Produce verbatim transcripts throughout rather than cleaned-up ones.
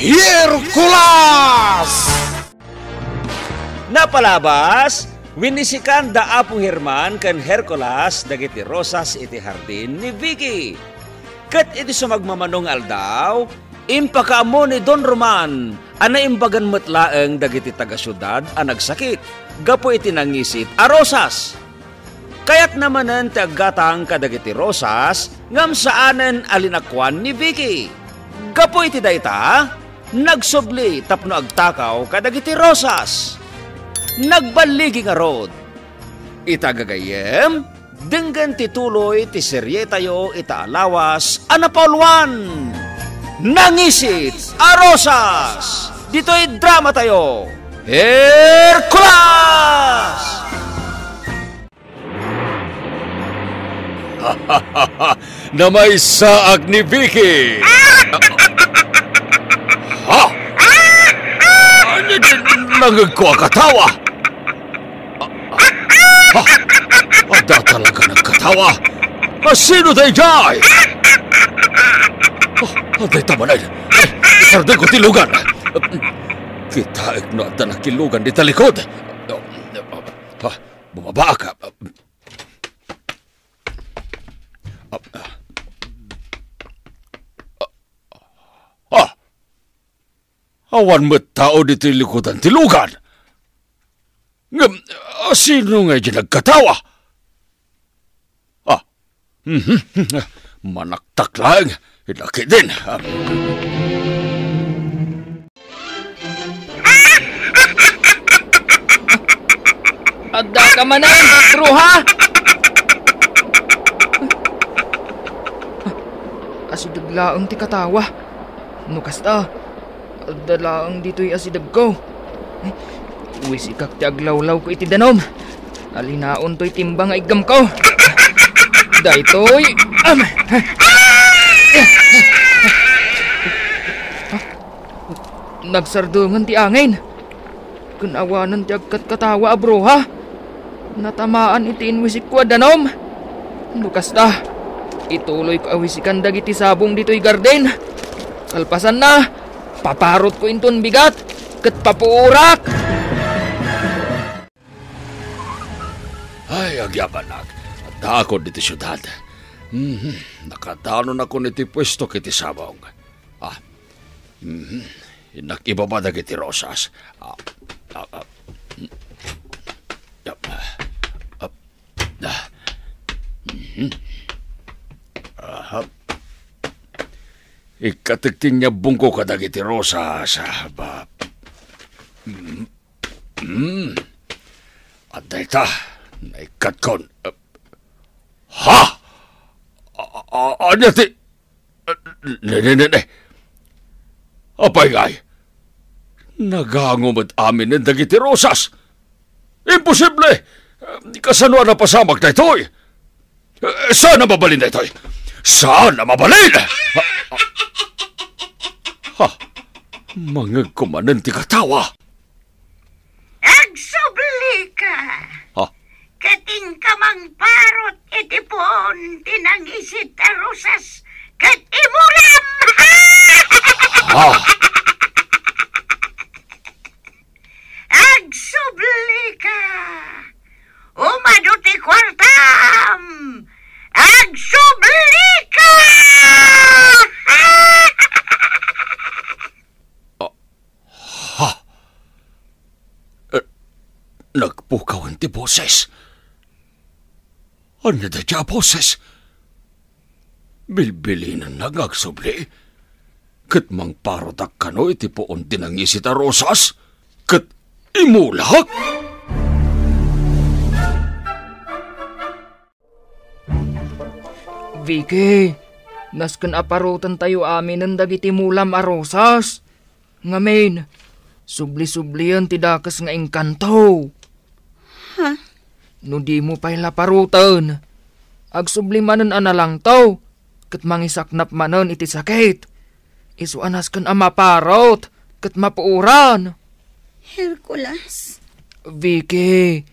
Hercules! Napalabas, winisikan da Apo Herman ken Hercules dagiti rosas iti hardin ni Vicky. Ket iti sumagmamano nga aldaw, impakaammo ni Don Roman a naimbagan met laeng dagiti taga-siudad a nagsakit gapu iti nangisit a rosas. Kayatna manen ti aggatang kadagiti rosas ngem saanen a linakuan ni Vicky. Gapu iti dayta, nagsubli tapno agtakaw kadagiti rosas. Nagballigi ngarud. Ita gagayyem, denggen ti tuloy ti serietayo ita a lawas a napauluan, Nangisit a Rosas! Ditoy dramatayo, Hercules! Namaysaak ni Vicky! Ha? Nangegko a katawa! Ha? Adda talaga nagkatawa? A sino daydiay? Ah, adda ita manen. Ay, isardengko ti lugan. Kitaek no adda nakilugan dita likod. Ha? Bumabaak. Ah, ah. Ah, awan met tao ditoy likudan ti lugan. Ngem, ah, sino nga idi nagkatawa? Ah, mhm. Manaktak laeng. Inakidin. Ah. Adda ka manen, bruha! Asideg laeng ti katawa. No kasta, adda laeng ditoy asidegko. Wisikak ti aglawlawko iti danum. Alinaon toy timba nga iggamko. Daytoy. Am. Nagsardengen ti angin. Ken awanen ti agkatkatawa a bruha. Natamaan iti inwisikko a danum. No kasta, ituloyko a wisikan dagiti sabong ditoy garden. Kalpasanna, paparotko inton bigat ket papuorak. Ay, agyamanak, addaakon ditoy siudad. Mhm, nakadanonakon iti puestok iti sabong. Ah, mhm. Innak ibaba dagiti rosas. Ah, ah, ah. Ah, ah, ah. Mhm. Aha. Ikkatek ti inyabongko kadagiti rosas. Ah, ba. Mhm. Mhm. Adda ita, naikkatkon. Ah. Ha? A-, a-, a-, ania ti Ne, ne, ne, ne. Apay ngay? Nagango met aminen dagiti rosas. Imposible! Kasano a napasamak daytoy? Saan a mabalin daytoy? Saan a mabalin? Ha? Mangegko manen ti katawa. Agsublika! Ha? Ket inka mangparot iti puon ti nangisit a rosas ket imulam! Ha? Agsublika! Umadu ti kuartam! Agsublika! Ah, ha? Eh, nagpukawen ti boses. Ania dayta a boses? Bilbilinenna nga agsubli, ket mangparotak kano iti puon ti nangisit a rosas, ket imulak? Vicky, nasken a parotentayo aminen dagiti mulam a rosas. Ngamin, subli-sublien ti dakes nga inkanto. Ha? No dimo pay la paroten, agsubli manen a nalangto, ket mangisaknap manen iti sakit. Isu a nasken a maparot ket mapuoran. Hercules. Vicky,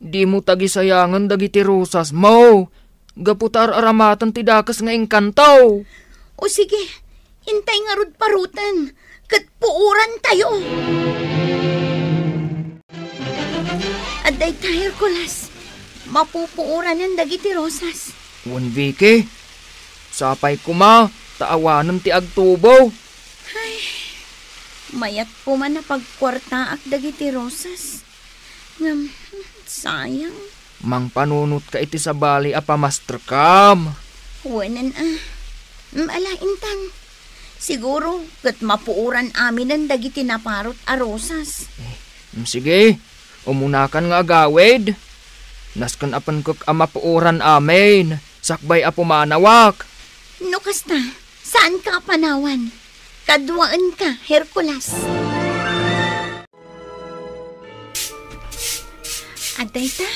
dimo tagisayangen dagiti rosasmo, gapu ta ar-aramaten ti dakes nga inkanto. O sige, intay ngarud paroten, ket puorantayo. Adda ita, Hercules, mapupuoranen dagiti rosas. Wen, Vicky, sapay koma ta awanen ti agtubo. Ay, mayat koma a pagkuartaak dagiti rosas. Ngem, sayang. Mangpanunotka iti sabali a pamasterkam. Wenen a. Mm, ala, intan. Siguro, ket mapuoran aminen dagiti naparot a rosas. Eh, mm, sige. Umunakan nga agawid. Nasken a penkek a mapuoran amin, sakbay a pumanawak. No kasta, saanka a panawan. Kaduaenka, Hercules. Adda ita,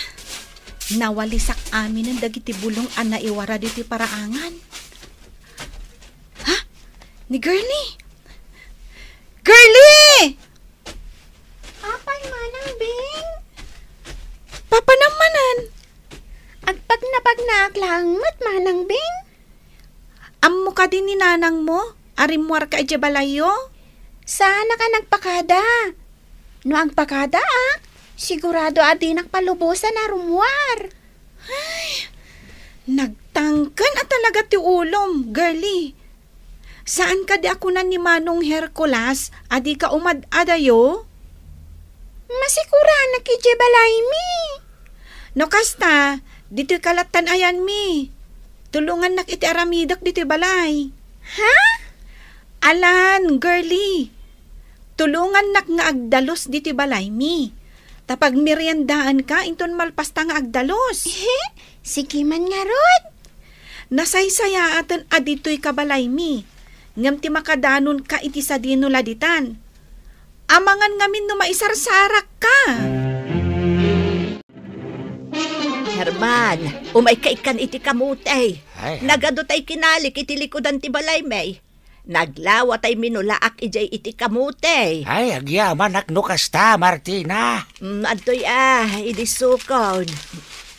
nawalisak aminen dagiti bulong a naiwara ditoy paraangan. Ha? Ni Girlie? Girlie! Apay, Manang Bing? Papanam manen? Agpagnapagnaak laeng met, Manang Bing. Ammo kadi ni nanangmo a rimmuarka idiay balayyo? Saannak a nagpakada. No agpakadaak, sigurado a dinak palubosan a rummuar. Ay, nagtangken a talaga ti ulom, Girlie. Saan kadi a kuna ni Manong Hercules a dika umad-adayo? Masikuranak idiay balaymi. No kasta, ditoyka lattan ayanmi. Tulongannak iti aramidek ditoy balay. Ha? Alan, Girlie. Tulongannak nga agdalus ditoy balaymi. Ta pagmeriendaanka inton malpasta nga agdalus. Ehe, sige man ngarud. Nasaysayaaten a ditoyka balaymi, ngem ti makadanonka iti sadino la ditan. Amangan ngamin no maisarsarakka. Herman, umayka ikkan iti kamote. Ay. Nagadu tay kinalik iti likudan ti balaymi. Naglawatay minulaak idiay iti kamote. Ay, agyamanak no kasta, Martina. Mm, adtoy a, idi sukon.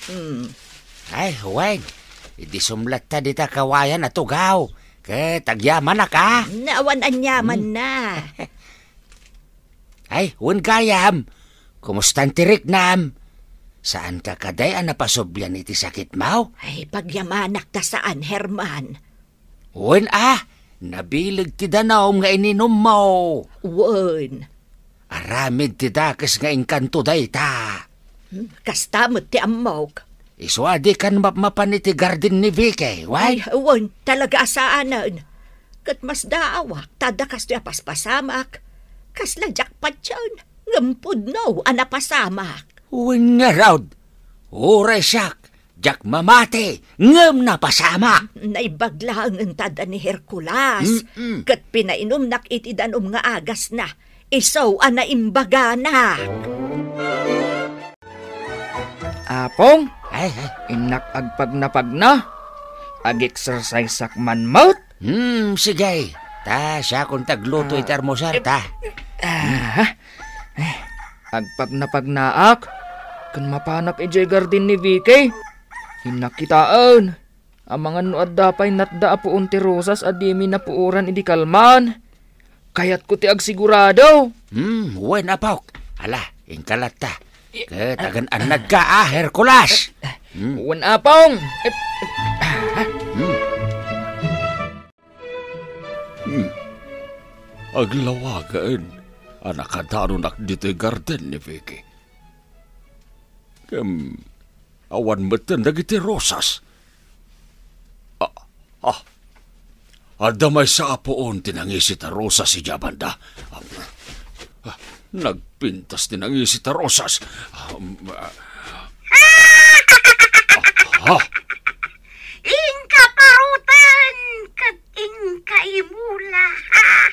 Mm. Ay, wen, idi sumlatta dita kawayan a tugaw. Ket agyamanak, a? Mm, awan aniaman na. Ay, wen gayam. Kumustan ti riknam? Saanka kadi a napasublian iti sakitmo? Ay, pagyamanak ta saan, Herman. Wen a, nabileg ti danum nga ininummo. Wen. Aramid ti dakes nga inkanto dayta. Hmm, kasta met ti ammok. Isu a dikan mapmapan iti garden ni Vicky, wen? Ay, wen, talaga a saanen. Ket masdaawak, ta adda kastoy a paspasamak. Kasla diak patien, ngem pudno a napasamak. Wen ngarud, uray siak, diak mamati, ngem napasamak. Naimbag laeng ta adda ni Hercules, Mm-mm. ket pinainumnak iti danum nga agasna, isu a naimbaganak. Apong, Ay, ay. Innak agpagnapagna. Ag-exerciseak man met. Hmm, sige. Ta, siakon ti agluto iti almusar, ta. Ah, eh, agpagnapagnaak. Ken mapanak idiay garden ni Vicky. Innak kitaen. Amangan no adda pay natda a puon ti rosas a dimi napuoran idi kalman. Kayatko ti agsigurado. Hmm, wen, apok. Ala, inka latta. Ket agan-annadka a, Hercules. Hmm. Wen, apong. Hmm. Hmm. Aglawagen a nakadanonak ditoy garden ni Vicky. Ngem awan metten dagiti rosas. Ah, ah. Adda maysa a puon ti nangisit a rosas idiay banda. Ah, ah, nagpintas ti nangisit a rosas. Ah, mm, ah. Ah, ah. Inka parutan ket inka imula. Ah,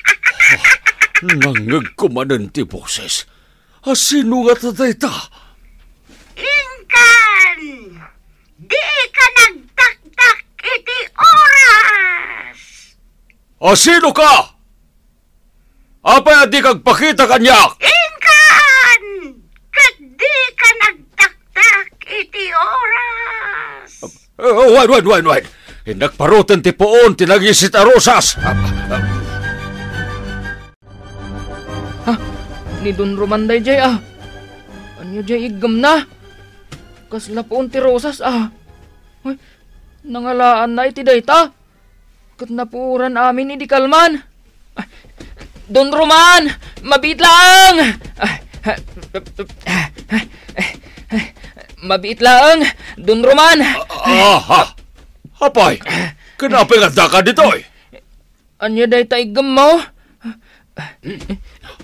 nangngegko manen ti boses. A sino ngata dayta? Inkan, dika nagtaktak iti oras. A sinoka? Apay a dika agpakita kaniak? Inkan, ket dika nagtaktak iti oras. Eh, wen, wen, wen, wen. Innak parutan ti puon ti nangisit a rosas. Ah, ah, ah. Ni Don Roman daydiay, a. Ania diay iggemna? Kasla puon ti rosas, a. Ay, nangalaanna iti dayta. Ket napuoran amin idi kalman. Ay, Don Roman! Mabiit laeng! Ay, mabiit laeng, Don Roman! Aha! Apay, ken apay nga addaka ditoy? Ania dayta iggemmo?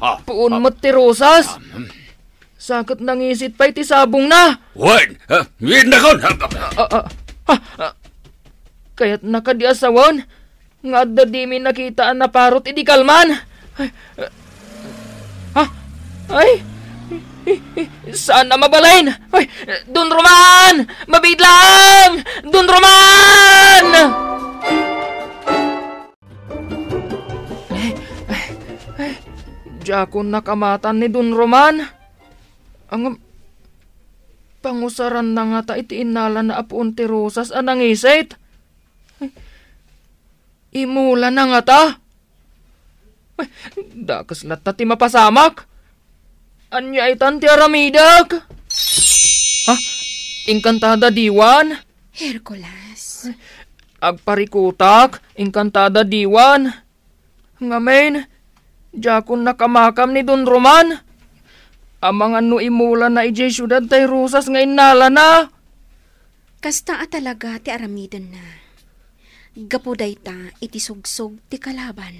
Ah, Puon met ti rosas. Sa ket nangisit pay ti sabongna. Wen, ah, innakon. Ah, ah, ah, ah. Kayatna kadi a sawen nga adda dimi nakita a naparot idi kalman. Ah, ay, saan a mabalin. Ay, Don Roman! Mabiit laeng! Don Roman! Diakon nakamatan ni Don Roman. Ngem, pangusaranna ngata iti innalana a puon ti rosas a nangisit? Imulana ngata? Ay, dakes latta ti mapasamak. Ania itan ti aramidek? Ha? Inkantada diwan? Hercules. Agparikutak, inkantada diwan. Ngamin, diakon nakamakam ni Don Roman. Amangan no imulana idiay siudad tay rosas nga innalana. Kasta a talaga ti aramidenna. Gapu dayta iti sugsog ti kalaban.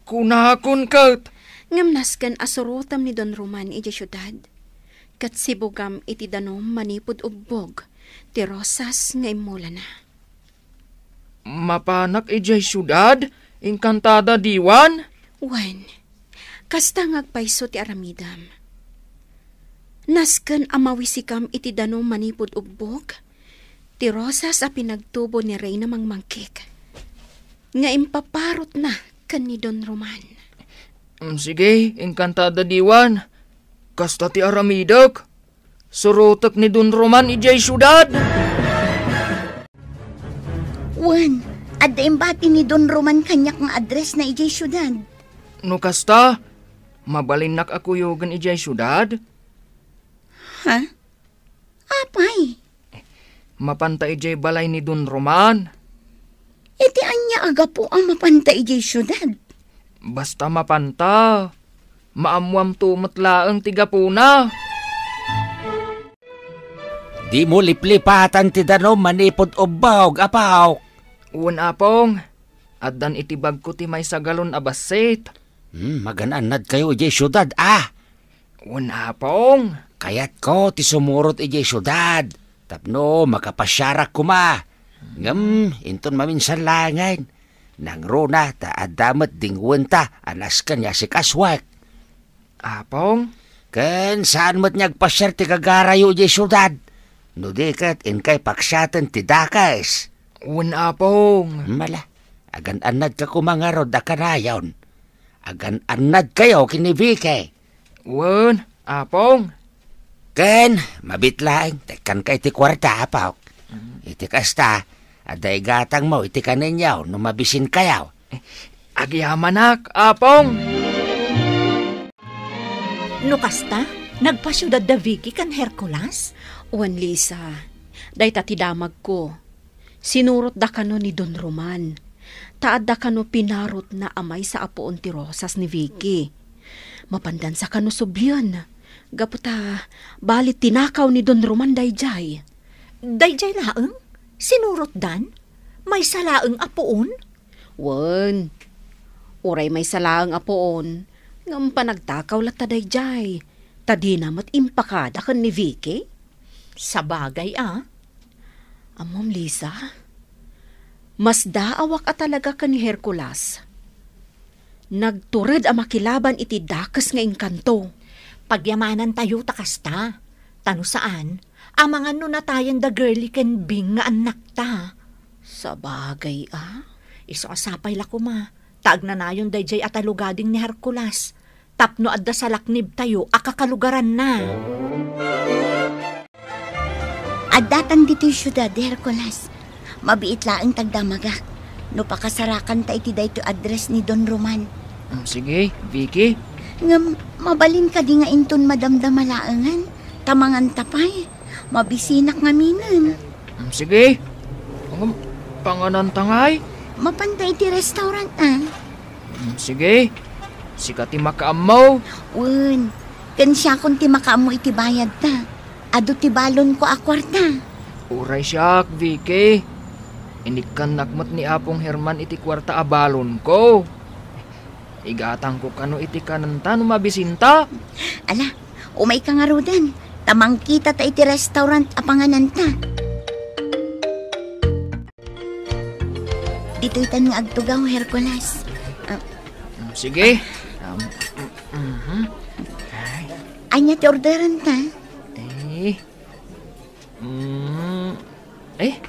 Kunakon ket. Ngem nasken a surotem ni Don Roman idiay siudad, ket sibugam iti danum manipud ubbog ti rosas nga immulana. Mapanak idiay siudad, inkantada diwan? Wen, kasta nga agpayso ti aramidem. Nasken a mawisikam iti danum manipud ubbog ti rosas a pinagtubo ni Reyna Mangmangkik nga impaparotna ken ni Don Roman. Mm, sige, inkantada diwan. Kasta ti aramidek. Surotek ni Don Roman idiay siudad. Wen, adda imbati ni Don Roman kaniak nga addressna idiay siudad. No kasta, mabalinnak a kuyogen idiay siudad? Ha? Apay? Mapanta idiay balay ni Don Roman. Iti ania a gapu a mapanta idiay siudad? Basta mapanta, maammoamto met laeng ti gapuna. Dimo liplipatan ti danum manipud ubbog, Apok. Wen, Apong. Addan iti bagko ti maysa galon a bassit. Hmm, magan-annadkayo idiay siudad, a? Wen, Apong. Kayatko ti sumurot idiay siudad tapno makapasiarak koma. Ngem inton maminsan laengen, nangruna ta adda met dingwenta a nasken nga asikasuek. Apong? Ken saan met nga agpasiar ti gagarayo idiay siudad. No di ket inkay paksiaten ti dakes. Wen, Apong. Mala, agan-annadka koma ngarud a kanayon. Agan-annadkayo ken ni Vicky. Wen, Apong. Ken, mabiit laeng, tekkanka iti kuarta, Apok. Mm. Iti kasta, adda igatangmo iti kaninyo no mabisinkayo. Eh, agyamanak, Apong. No kasta, nagpasiudad da Vicky ken Hercules? Wen, Lisa, dayta ti damagko. Sinurotda kano ni Don Roman, ta adda kano pinarotna a maysa a puon ti rosas ni Vicky. Mapandansa kano sublien, gapu ta bali tinakaw ni Don Roman daydiay. Daydiay laeng? Sinurotdan? Maysa laeng a puon? Wen, uray maysa laeng a puon, ngem panagtakaw latta daydiay, ta dina met impakada ken ni Vicky. Sabagay a. Ammom, Lisa, masdaawak a talaga ken ni Hercules. Nagtured a makilaban iti dakes nga inkanto. Pagyamanantayo ta kasta. Ta no saan, amangan no natayen da Girlie ken Bing nga annakta. Sabagay a. Isu a sapay la koma, ta agnanayon daydiay a talugading ni Hercules. Tapno adda salaknibtayo a kakalugaranna. Addatan ditoy siudad, Hercules. Mabiit laeng ta agdamagak no pakasarakanta iti daytoy address ni Don Roman. Mm, sige, Vicky. Ngem mabalin kadi nga inton madamdama laengen, ta manganta pay. Mabisinak ngaminen. Mm, sige. Ngem pangananta ngay? Mapanta iti restaurant, a. Mm, sige. Sika ti makaammo. Wen, ken siakon ti makaammo iti bayadta. Adu ti balonko a kuarta. Uray siak, Vicky. Inikkannak met ni Apong Herman iti kuarta a balonko. Igatangko kano iti kanenta no mabisinta. Ala, umayka ngaruden, ta mangkitata iti restaurant a pangananta. Ditoytan nga agtugaw, Hercules. Ah. Mm, sige. Um, mm, mhm. Ay. Ania ti orderenta? Eh. Mm, eh,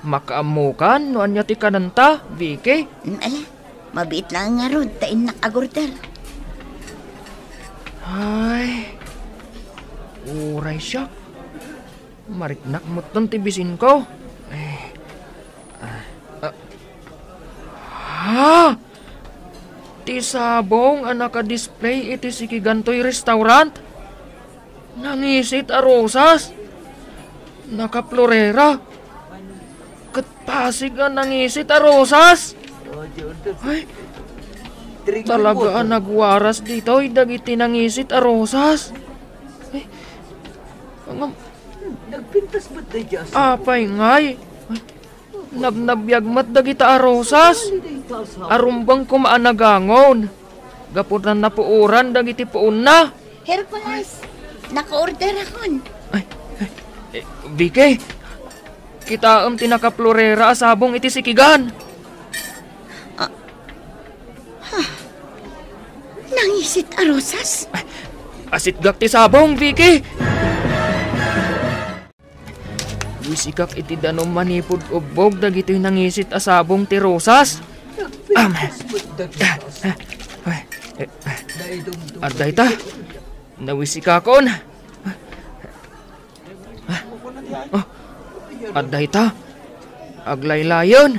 makaammokan no ania ti kanenta, Vicky? Mm, ala, mabiit laeng ngarud ta innak agorder. Ay, uray siak. Mariknak metten ti bisinko. Eh, ah, ah. Ha? Ti sabong a naka-display iti sikigan toy restaurant? Nangisit a rosas, nakaflorera, ket pasig a nangisit a rosas. Ay, talaga a nagwaras ditoy dagiti nangisit a rosas. Ay, ngem, apay ngay? Nabnabiag met dagita a rosas. Arumbeng koma a nagangon. Gapu ta napuoran dagiti puonna. Hercules, naka-orderakon. Ay, ay, eh, Vicky, kitaem ti nakaflorera a sabong iti sikigan. Ah, ha? Nangisit a rosas? Ay, asitgak ti sabong, Vicky. Wisikak iti danum manipud ubbog dagitoy nangisit a sabong ti rosas. Am. Adda ita. Nawisikakon. Oh, adda ita. Aglaylayen.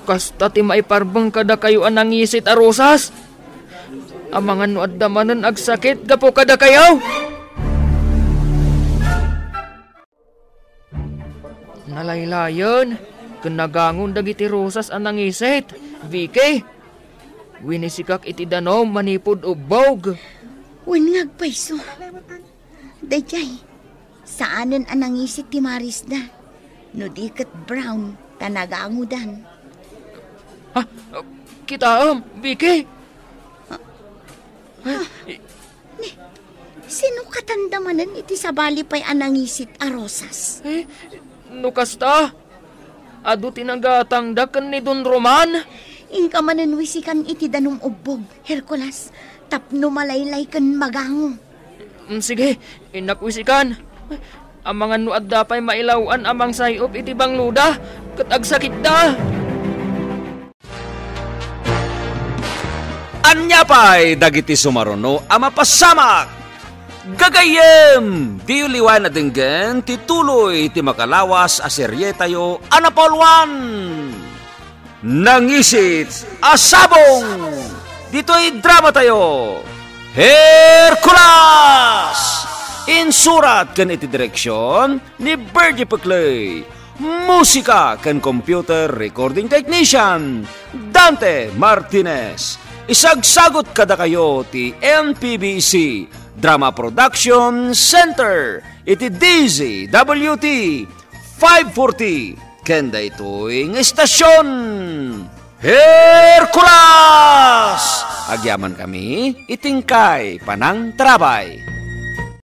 Kasta ti maiparbeng kadakayo a nangisit a rosas. Amangan no adda manen agsakit gapu kadakayo. Nalaylayen ken nagangon dagiti rosas a nangisit, Vicky. Winisikak iti danum manipud ubbog. Wen nga agpayso. Daydiay, saanen a nangisit ti marisda. No di ket brown, ta nagangodan. Ha? Kitaem, Vicky? Ha? Ni, sinukatanda manen iti sabali pay a nangisit a rosas? Eh, no kasta, adu ti nagatangda ken ni Don Roman. Inka manen wisikan iti danum ubbog, Hercules, tapno malaylay ken magango. Mm, sige, innak wisikan. Amangan no adda pay mailaw-an a mangsay-op iti bangloda, ket agsakitda. Ania pay dagiti sumaruno a mapasamak? Gagayyem, diyo liwayan a denggen ti tuloy ti makalawas a serietayo a napauluan. Nangisit a Sabong! Ditoy dramatayo, Hercules! Insurat ken iti direksion ni Virgie Peclay. Musika ken computer recording technician, Dante Martinez. Isagsagut kadakayo ti M P B C Drama Production Center iti D Z W T five forty. Ken daytoy nga istasyon, Hercules! Agyamankami iti inkay panangtarabay.